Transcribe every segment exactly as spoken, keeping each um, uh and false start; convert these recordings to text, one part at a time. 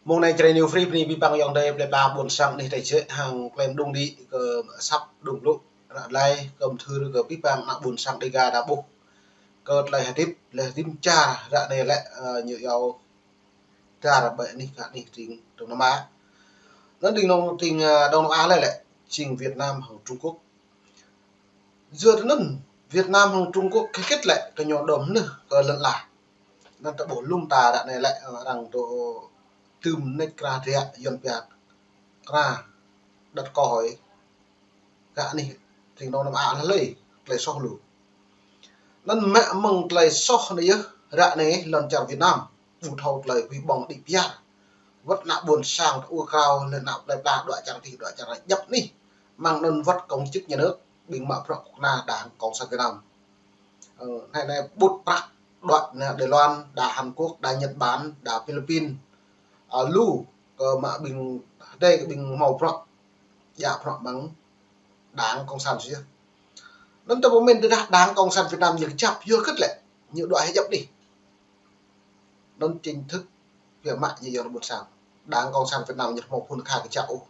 Mông anai Jrai New Free bơni abih bang ayŏng adơi plơi pla ƀôn sang anih tơčô hăng klem đung đĭ kơ asăp đung lu. Ră anai kơ mthưr kơ abih bang ană ƀôn sang Dêga ta ƀuh kơ tơlơi hơdip, tơlơi hơdip čar ră anai lĕ, ơ, ñu iâu dar ƀơi anih kơ anih tring Đông Nam Á. Anŭn tring nông tring, ơ, Đông Nam Á lĕ lĕ, jing Việt Nam hăng Trung Quốc. Yua anŭn Việt Nam hăng Trung Quốc kơ hơget lĕ kơ ñu đom nơh kơ lŏn ala. Anŭn ta ƀuh lŏm ta ră anai lĕ, ơ, arăng dŏ tơm nač kra hơdră Yuan pia kra đặt câu hỏi kơ anih tring Đông Nam Á hlơi tơlơi soh lu. Anŭn mă mơ̆ng tơlơi soh anai yơh ră anai lŏn čar Việt Nam ƀu thâo tơlơi huĭ ƀơ̆ng đĭ pơyar. Wơ̆t ană ƀôn sang ta ur krao lĕ ană plơi pla dŏ čar adih dŏ čar djăp anih. Mơ̆ng anŭn wơ̆t công chức nhà nước ƀing mă bruă kơnuk kơna đảng Cộng sản Việt Nam. Ơ, anai anai ƀut prăk đuaĭ anai Đài Loan, đa Hàn Quốc, đa Nhật Bản, đa Philippines. Ơ, lu kơ mă ƀing hơdai kơ ƀing hmâo bruă, djă bruă mơ̆ng đảng Cộng sản sih. Anŭn ta pơmĭn tơdah đảng Cộng sản Việt Nam ñu kơjăp yua hơget lĕ ñu dŏ hĭ djăp anih. Anŭn chính thức biă mă ñu yua ană ƀôn sang. Đảng Cộng sản Việt Nam ñu hmâo phŭn kha kơjăp ôh.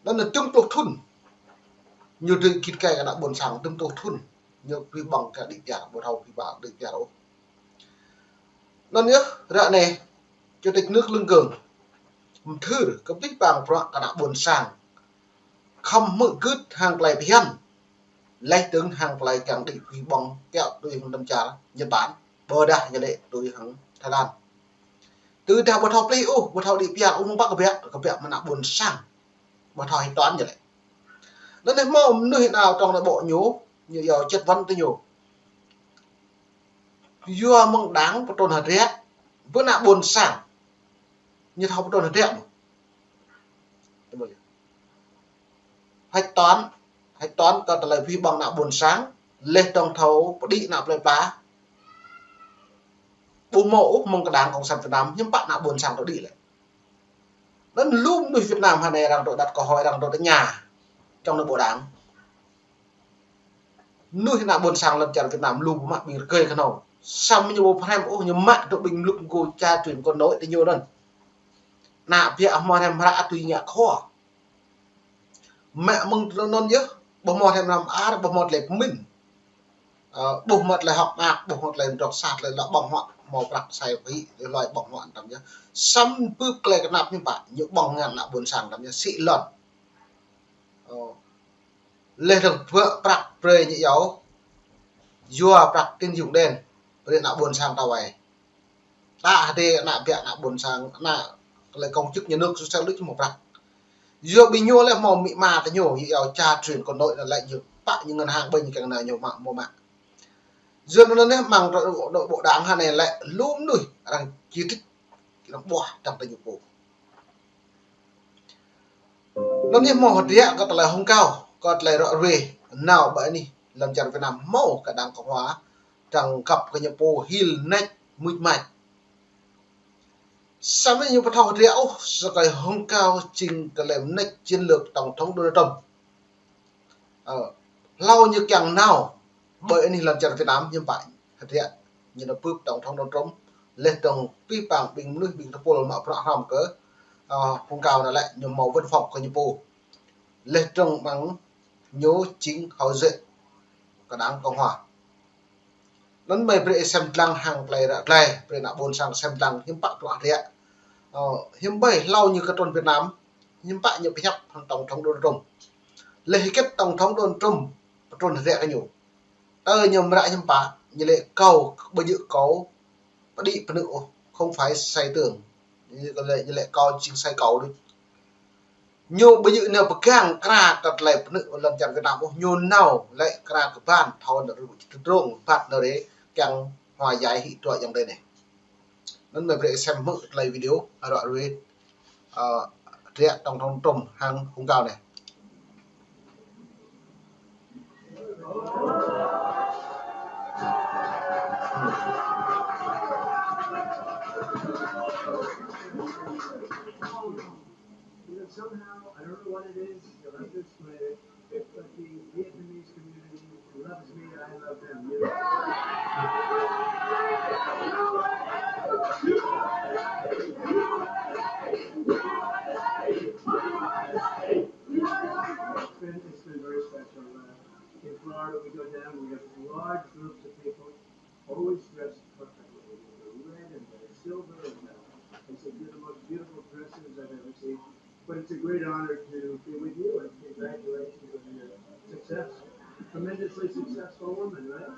Anŭn anŭn dŭm pluh thŭn ñu dưi git gai kơ ană ƀôn sang, dŭm pluh thŭn ñu huĭ ƀơ̆ng kơ đĭ pơyar, ƀu thâo huĭ ƀơ̆ng đĭ pơyar ôh. Anŭn yơh ră anai Chủ tịch nước Lương Cường mthưr kơ abih bang bruă kơ ană ƀôn sang khŏm hmư̆ gưt hăng tơlơi phiăn, laih dơ̆ng hăng tơlơi kiăng đĭ huĭ ƀơ̆ng kiaŏ tui hăng lŏn čar Nhật Bản, ƀôdah ñu lĕ tui hăng Thái Lan. Tơdah ƀu thâo plih ôh, ƀu thâo đĭ pơyar ôh, mơ̆ng pă kơbiă, kơbiă mơ̆ng ană ƀôn sang ƀu thâo hơtoan ñu lĕ. Anŭn anai hmâo mơnuih nao trong anai ƀô̆ ñu, ñu iâu chất vấn tơ ñu. Yua mơ̆ng đảng pơtrŭn hơdră, ƀơi ană ƀôn sang ñu thâo pơtrŭn hơdră mơ̆. Hơtoan, hơtoan kơ tơlơi huĭ ƀơ̆ng ană ƀôn sang, laih dơ̆ng thâo pơđĭ ană plơi pla. Ƀu hmâo ôh mơ̆ng kơ đảng Cộng sản Việt Nam, hiư̆m pă ană ƀôn sang dŏ đĭ lĕ. Anŭn lu mơnuih Việt Nam hơnai arăng dŏ đặt câu hỏi, arăng dŏ tơña trong anai ƀô̆ đảng. Mơnuih ană ƀôn sang lŏn čar Việt Nam lu ƀu mă ƀing rơgơi kơnơ̆ng. Samơ̆ ñu ƀu pơhrăm ôh, ñu mă dŏ ƀing mlŭk mơgu cha truyền con nối tơ ñu anŭn. Ană biă hmâo hrăm hră tui ngă khua. Mă mơ̆ng tơlơi anŭn yơh, ƀu hmâo hrăm hrăm ar, ƀu hmâo tơlơi pơmĭn. Ơ, ƀu hmâo tơlơi hơ̆k mơak, ƀu hmâo tơlơi mdrŏk sat, tơlơi lŏ ƀơ̆ng huă, hmâo prăk sai pơhĭ, tơlơi lŏ ƀơ̆ng huă tăm yơh. Samơ̆ bưp tơlơi kơnap hiư̆m pă, ñu ƀơ̆ng ngăn ană ƀôn sang tăm yơh, sĭ lŏn. Ơ. Laih dơ̆ng pơ̆k prăk brơi ñu iâu, yua prăk tín dụng đen, brơi ană ƀôn sang ta wai. Ta hơdai ană biă ană ƀôn sang, ană tơlơi công chức nhà nước sô sel đôč hmâo prăk. Yua ƀing ñu lĕ hmâo amĭ ama tơ ñu, ñu iâu cha truyền con nối anŭn lĕ ñu pă ñu ngân hàng ƀơi ñu kiăng nao ñu mă, hmâo mă. Yua anŭn anai mơ̆ng nội bộ đảng hơnai lĕ lu mơnuih arăng chỉ trích, arăng ƀuah dăng tơ ñu pô. Anŭn yơh hmâo hơdră kơ tơlơi hông kao, kơ tơlơi ră ruai nao ƀơi anih lŏn čar Việt Nam hmâo kơ đảng Cộng hòa, dăng găp kơ ñu pô hil nač mưč mač. Samơ̆ ñu ƀu thâo hơdră ôh, sa tơlơi hông kao jing tơlơi mơneč chiến lược Tổng thống Donald Trump. Ơ, hlâo ñu kiăng nao ƀơi anih lŏn čar Việt Nam hiư̆m pă hơdră ñu nao bưp Tổng thống Donald Trump. Laih dơ̆ng abih bang ƀing mơnuih ƀing tơpul mă bruă hrŏm kơ, ơ, hông kao anŭn lĕ ñu hmâo văn phòng kơ ñu pô. Laih dơ̆ng mơ̆ng ñu jing hậu duệ kơ đảng Cộng hòa. Anŭn mơi brơi sem lăng hăng tơlơi ră glai, brơi ană ƀôn sang sem lăng hiư̆m pă bruă hơdră. Ơ, hiư̆m ƀơi hlâo ñu kơ trŭn Việt Nam, hiư̆m pă ñu pơhiăp hăng Tổng thống Donald Trump. Laih hơget Tổng thống Donald Trump pơtrŭn hơdră kơ ñu. Tơ ñu mră hiư̆m pă, ñu lĕ kâo, ƀu djơ̆ kâo pơđĭ pơnư̆ ôh, không phải xây tường. Ñu lĕ, ñu lĕ kâo jing xây cầu đôč. Ñu ƀu djơ̆ nao pơgang kra kơ tơlơi pơnư̆ lŏn čar Việt Nam ôh, ñu nao lĕ kra kơ ban thâo nao rơ̆ tơdrong ban nao rơ̆ kiăng hòa giải hĭ tơlơi ayŏng adơi anai. Anŭn mơi brơi sem hmư̆ tơlơi video ră ruai, ơ, hơdră Tổng thống Trump hăng hông kao anai. You know, somehow, I don't know what it is, you'll have to explain it, but the Vietnamese community loves me and I love them. You know? It's a great honor to be with you, and congratulations on your success. Tremendously successful woman, right?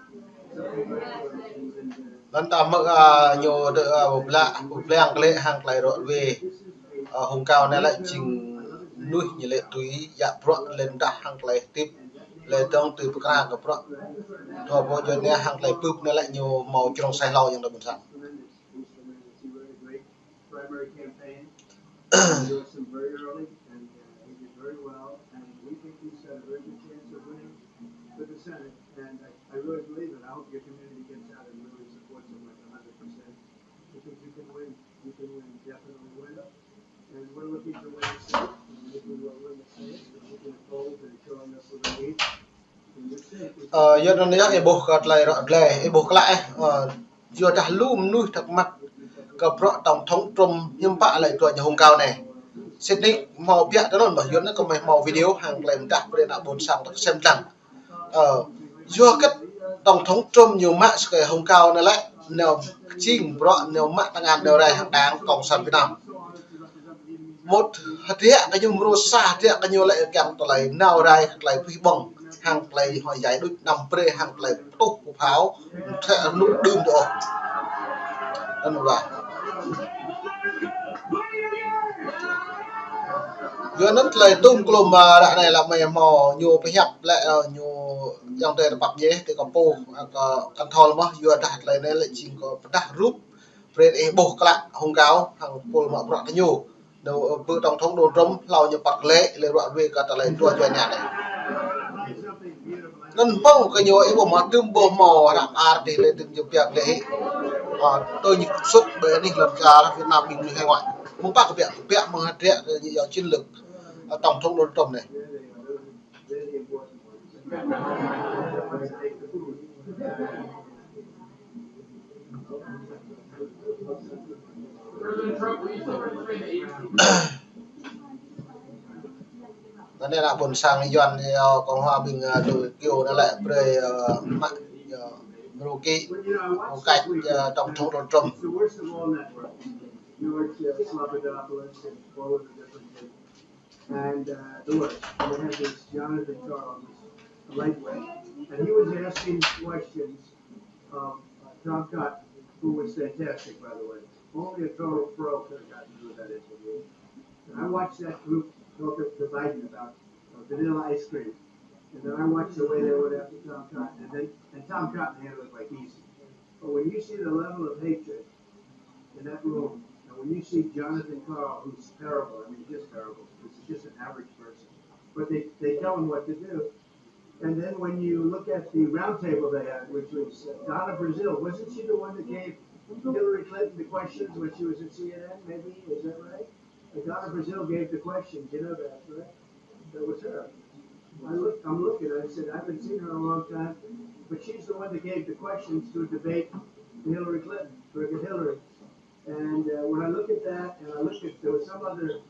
So congratulations. And, uh, anŭn ta hmư̆, a, ñu dŏ, a, pơblang, pơblang glaĭ hăng tơlơi ră ruai. A, Hung Kau anai lĕ jing mơnuih ñu lĕ tui yă bruă lĕ dah hăng tơlơi hơdip lĕ dong tui pơkra kơ bruă. Dua pô djuai ania hăng tơlơi bưp anai lĕ ñu hmâo črông sai hlâo yang dŏ ƀôn sang. Primary campaign. Endorsed him very early, and, uh, he did very well. And we think he's got a very good chance of winning with the Senate. And I, I really believe it. I hope your community gets out and really supports him, like, a hundred percent. Because you can win. You can win, definitely win. And we're looking to win the Senate. And if we win the Senate, then we can fold and show enough of the lead. Ơ, yua anŭn yơh, ih ƀuh kơ tơlơi ră ruai, ih ƀuh klă, ơ, yua dah lu mơnuih thắc mắc kơ bruă tổng thống Trump hiư̆m pă lĕ dua ñu Hung Kau anai. Sĭt nik hmâo biă tui anŭn mơ̆n, yua anŭn kơ mơi hmâo video hăng tơlơi pơdah brơi ană ƀôn sang ta sem lăng. Ơ, yua hơget tổng thống Trump ñu mă sơkai Hung Kau anai lĕ, nao jing bruă nao mă tơngan nao rai hăng Đảng Cộng sản Việt Nam. Mŭt hơdră kơ ñu mơ̆ sa hơdră kơ ñu lĕ kiăng tơlơi nao rai tơlơi pơhing ƀơ̆ng hăng tơlơi hơjai đuč năm brơi hăng tơlơi pơtuh pơphao thĕ rơnŭk đưm dŏ. Anŭn lah. Yua anŭn tơlơi tŭm klum, a, ră anai lĕ mơi hmâo ñu pơhiăp lĕ, ơ, ñu yang tơi tơpăp yơh, tơi kơ pô, a, kơ kăn thâo lĕ mơ̆n, yua dah tơlơi anai lĕ jing kơ pơdah rup Brơi ih ƀuh klă Hung Kau hăng pul mă bruă kơ ñu. Nao, ơ, ƀơi tổng thống Donald Trump hlâo ñu păt lĕ, lĕ ră ruai kơ tơlơi dua djuai ania anai. Anŭn pơ̆ng kơ ñu ih ƀuh mă đưm ƀuh hmâo hră ar dih lĕ đưm ñu biă lĕ hĭ. Ơ, tui ñu sut ƀơi anih lŏn čar Việt Nam ƀing ñu hải ngoại. Mơ̆ng pă kơ biă, biă mơ̆ng hơdră kơ ñu yua chiến lược, ơ, tổng thống Donald Trump anai. Anai ană ƀôn sang Yuan, ơ, Cộng hòa ƀing, ơ, tui kiu anai lĕ brơi, ơ, mă, ơ, rơkĭ, rơkĭ, ơ, tổng thống Donald Trump. And, uh, the worst. And they had this Jonathan Charles, a lightweight, and he was asking questions of, uh, Tom Cotton, who was fantastic, by the way. Only a total pro could have gotten through that interview. And I watched that group talk to Biden about, uh, vanilla ice cream. And then I watched the way they went after Tom Cotton, and then, and Tom Cotton handled it, like, easy. But when you see the level of hatred in that room, and when you see Jonathan Karl, who's terrible, I mean, just terrible, he's just an average person, but they, they tell him what to do. And then when you look at the roundtable they had, which was, uh, Donna Brazile, wasn't she the one that gave Hillary Clinton the questions when she was at C N N, maybe? Is that right? Donna Brazile gave the questions, you know that, right? That was her. I looked, I'm looking, I said, I haven't seen her in a long time, but she's the one that gave the questions to debate Hillary Clinton, for Hillary. And, uh, when I look at that, and I look at, there was some other,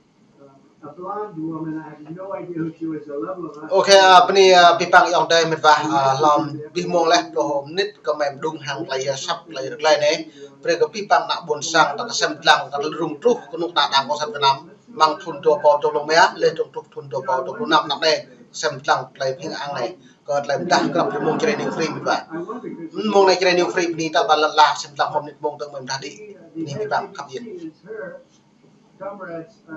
uh, a blonde woman, I have no idea who she was, the level of. Ôkê, ơ, bơni, ơ, abih bang ayŏng adơi mĕt wa, ơ, hlâo abih mông laih pluh mơnit kơ mơi mơđung hăng tơlơi yap sap tơlơi rơklai anai. Brơi kơ abih bang ană ƀôn sang ta kơsem lăng kơ tơlơi rŭng truh kơnuk kơna Đảng Cộng sản Việt Nam. Mơ̆ng thun dua rơbâo dua pluh rơma, lĕ truh thun dua rơbâo dua pluh năm anăp anai, kơsem lăng tơlơi pơhing ang anai, kơ tơlơi pơdah krăp mơ̆ng Jrai New Free mĕt wa. Mơ̆ng anai Jrai New Free bơni ta ƀă lăng lah, kơsem lăng mơnit mơ̆ng tơ̆ng mơi pơdah đĭ. Bơni abih bang khăp yơh. Comrades, uh,